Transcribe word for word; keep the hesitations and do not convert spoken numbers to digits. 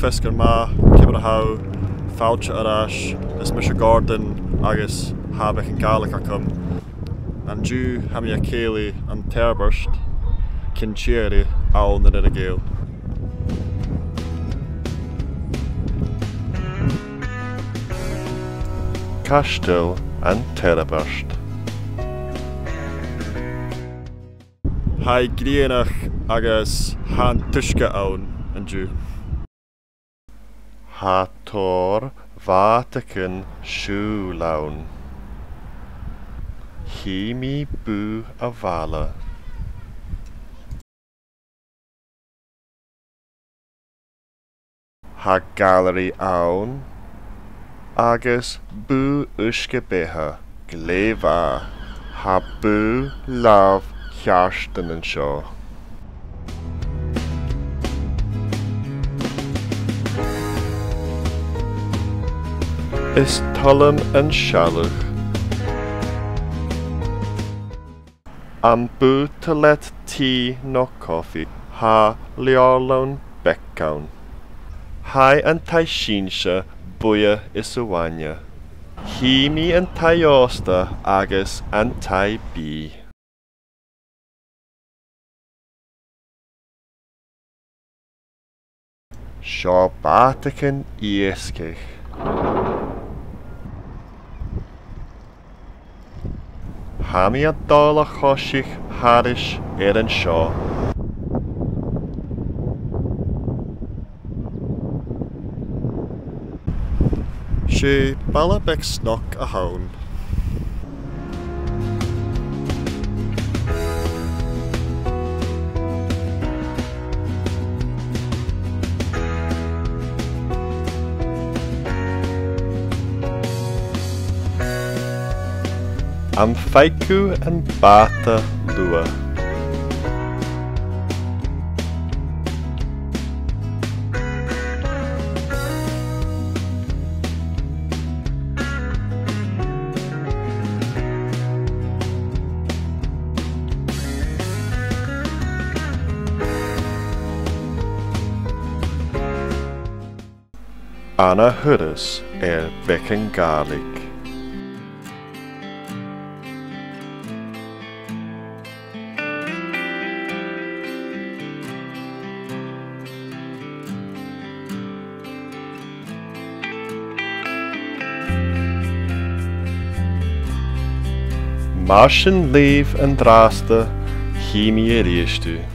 Feasgar math, ciamar a tha thu? Fàilte air ais, is mise Gordon agus tha beagan Gàidhlig agam. An-diugh tha mi a' cèilidh an Tairbeart, Cinn Tìre ann an Earra-Ghàidheal. Caisteal an Tairbeart. Tha i grianach agus tha an t-uisge ann an-diugh. Tha tòrr bhàtaichean-siùil ann. Chì mi bùth a' bhaile. Tha gailearaidh ann agus bùth uisge-beatha glè mhath. Tha bùth làmh-cheàrdan an seo. Is toil leam an sealladh. Am b' fheàrr leat tì no cofaidh? Tha leabharlann beag ann. Tha an taigh-seinnse buidhe is uaine. Chì mi an taigh-òsta agus an taigh-bìdh. Seo bàtaichean-iasgaich. Tha mi a' dol a choiseachd thairis air an seo. 'S e baile beag snog a th' ann. Am faic thu am bàta luath? An ath thuras air Beagan Gàidhlig. Mar sin leibh an-dràsta, chì mi a-rithist thu.